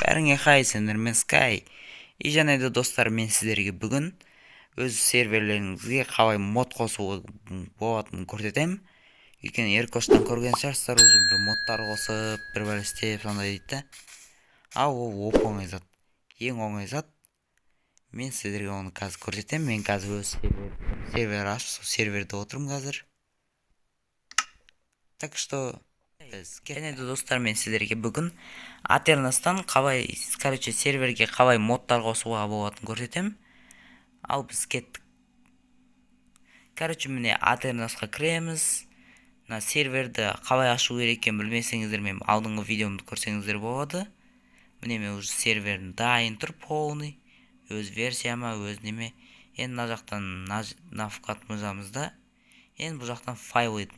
Бәріңе хай, сендермен Sky. И және де достар, мен сіздерге бүгін өз серверлеріңізге қалай мод қосуға болатынын көрсетемін. Өйткені Еркоштан көрген шығарсыздар, уже бір модтар қосып, бір бәле істеп сондай дейді да. Ал ол оп-оңай зат. Ең оңай зат. Мен сіздерге оны қазір көрсетемін. Мен қазір өз сервер ашып, сол серверде отырмын қазір. Так что біз және де достар, мен сіздерге бүгін Атерностан қалай, короче, серверге қалай модтар қосуға болатынын көрсетемін. Ал біз кеттік. Короче, міне Атерносқа кіреміз. Мына серверді қалай ашу керек екенін білмесеңіздер, мен алдыңғы видеомды көрсеңіздер болады. Міне мен уже серверім дайын тұр, полный. Өз версияма, өз неме. Енді мына жақтан на вклад жазамыз да. Енді бұл жақтан файлы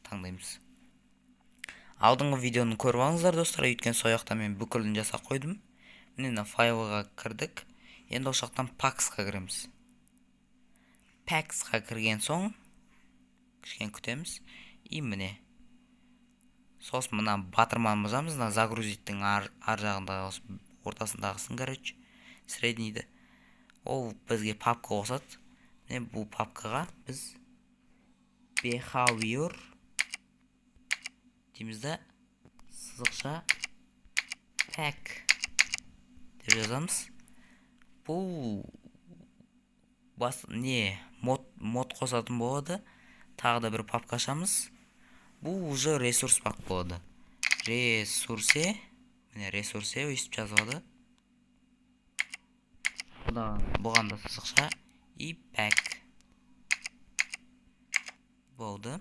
таңдаймыз. Алдыңғы видеоны көріп алыңыздар, достар, өйткені сол жақта мен бүкілін жасап қойдым. Міне мына файлға кірдік. Енді осы жақтан паксқа кіреміз. Паксқа кірген соң кішкене күтеміз. И міне. Сосын мына батырманы басамыз, мына загрузиттің ар жағындағы осы ортасындағысын, короче, среднийді. Ол бізге папка қосады. Міне бұл папкаға біз behavior дейміз да, сызықша pack деп жазамыз. Бұл бас не мод қосатын болады. Тағы да бір папка ашамыз. Бұл уже ресурс пак болады. Ресурсе, міне ресурсе өйстіп жазылады. Бұған да сызықша и pack болды.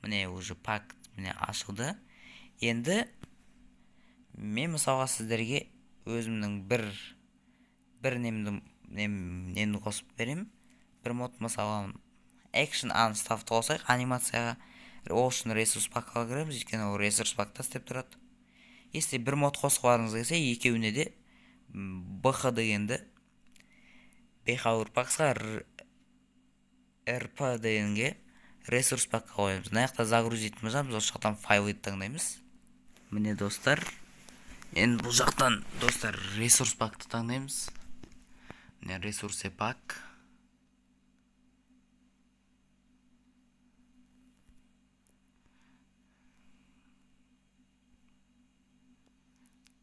Міне уже пак міне ашылды. Енді мен мысалға сіздерге өзімнің бір немді қосып беремін. Бір мод, мысалға action unstaffed қосайық анимацияға. Ол үшін ресурс пакқа кіреміз, өйткені ол ресурс пакта істеп тұрады. Если бір мод қосқыларыңыз келсе, екеуіне де BH дегенді behavior паксқа, RP дегенге ресурс пакқа қоямыз. Мына жақта загрузить жазамыз, осы жақтан файлды таңдаймыз. Міне достар, енді бұл жақтан достар ресурс пакты таңдаймыз. Міне ресурсы пак.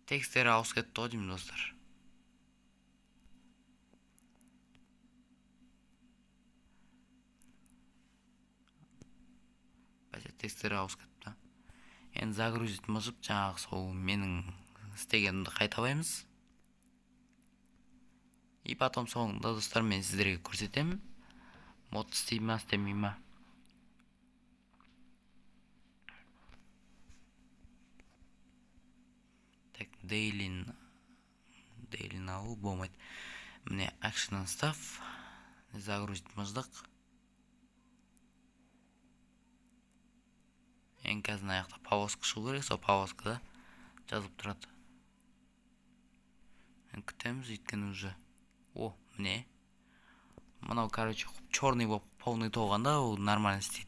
Тексттері ауысып кетті ғой деймін, достар. Бәсе, тексттері ауысып кетті. Енді загрузить мыжып, жаңағы сол менің істегенімді қайталаймыз. И потом соңында, достар, мен сіздерге көрсетемін. Мод істей ма, істемей ма. Так, дейлин алу болмайды. Міне action stuff, загрузить мыждық. Енді қазір мына жақта полоска шығу керек, сол полоскада жазылып тұрады. Енді күтеміз, өйткені уже о, міне. Мынау, короче, черный болып полный толғанда ол нормально істейді.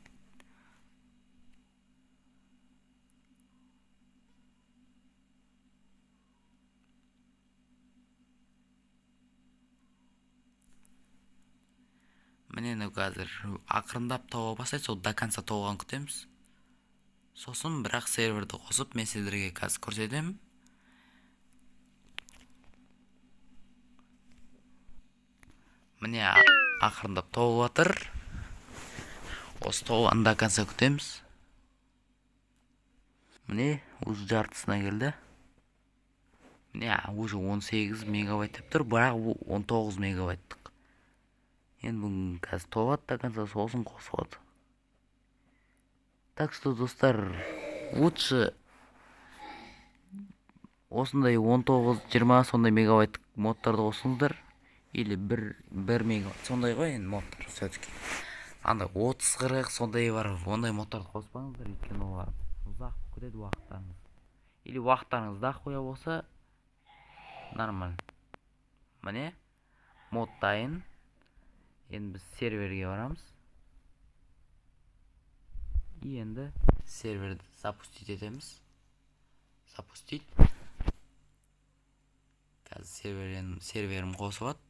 Міне мынау қазір ақырындап тола бастайды, сол до конца толған күтеміз. Сосын бірақ серверді қосып мен сіздерге қазір көрсетемін. Міне ақырындап толып жатыр. Осы толғанды до конца күтеміз. Міне уже жартысына келді. Міне уже 18 мегабайт деп тұр, бірақ бұл 19 мегабайттық. Енді бүгін қазір толады до конца, сосын қосылады. Так что, достар, лучше осындай 19-20 сондай мегабайттық модтарды қосыңыздар. Или бір мегабайт сондай ғой енді модтар все-таки. Андай 30-40 сондай бар, ондай модтарды қоспаңыздар, өйткені олар ұзақ болып кетеді уақыттарыңыз. Или уақыттарыңыз дохуя болса нормально. Міне мод дайын. Енді біз серверге барамыз. И енді серверді запустить етеміз. Запустить. Қазір серверім қосылады.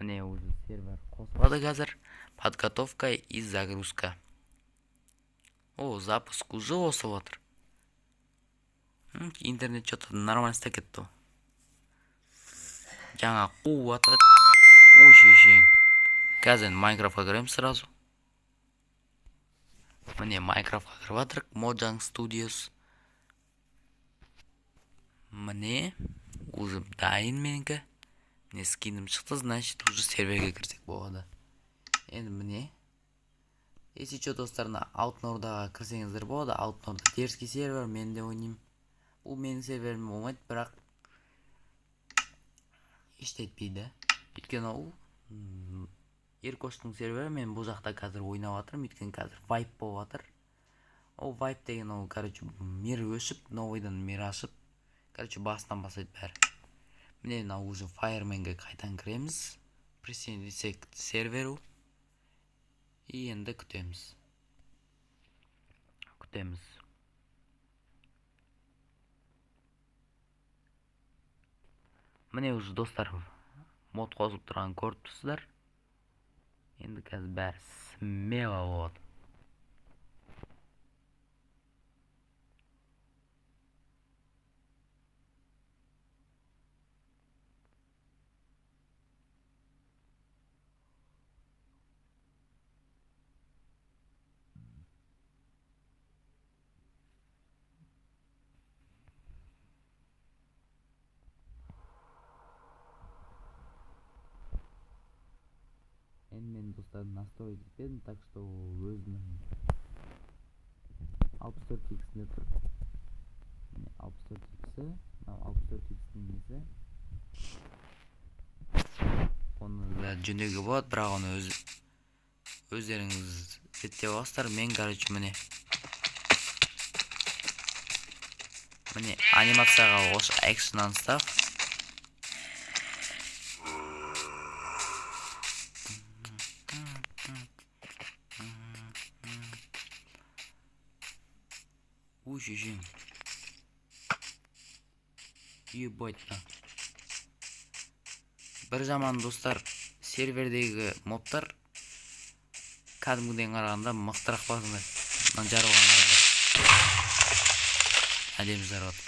Міне, уже сервер қосылады қазір. Подготовка и загрузка. О, запуск уже қосылып жатыр. Интернет что-то нормально істеп кетті ғой. Жаңа қуып жатыр. Ой, шешең. Қазір енді Майнкрафтқа кіреміз сразу. Міне, Майнкрафтқа кіріп жатырық. Mojang Studios. Міне, уже дайын менікі. Міне, скинім шықты, значит, уже серверге кірсек болады. Енді міне. Если что, достар, мына Алтын Ордаға кірсеңіздер болады. Алтын Орда дерзкий сервер, мен де ойнаймын. Бұл менің серверім болмайды, бірақ ештеңе етпейді. Өйткені ол Еркоштың сервері, мен бұл жақта қазір ойнап жатырмын, өйткені қазір вайп болып жатыр. Ол вайп деген ол, короче, мир өшіп, новыйдан мир ашып, короче, басынан бастайды бәрі. Міне, мынау уже Fireman'ге қайтадан кіреміз. Присоединиться к серверу. И енді күтеміз. Күтеміз. Міне, уже достар, мод қосылып тұрғанын көріп тұрсыздар. Енді қазір бәрі смело болады. Енді мен, достар, настроить етпедім, так что өзінің 64 иксінде тұр. Міне, 64 иксі, мынау 64 икстің несі. Оны да жөндеуге болады, бірақ оны өздеріңіз реттеп аласыздар. Мен, короче, міне. Міне, анимацияға осы action and stuff. Ой, шешең. Ебать, на. Бір жаман, достар, сервердегі мобтар кәдімгіден қарағанда мықтырақ басындай. Мынаны жарылған қараңдар. Әдемі жарылады.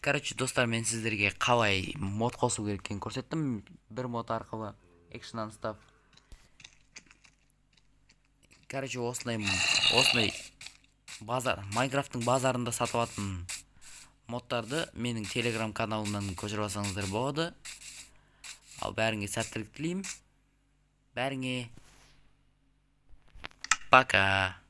Короче, достар, мен сіздерге қалай мод қосу керек екенін көрсеттім. Бір мод арқылы action and stuff. Короче, осындай базар, Майнкрафттың базарында сатылатын модтарды менің телеграм каналымнан көшіріп алсаңыздар болады. Ал бәріңе сәттілік тілеймін. Бәріңе пока.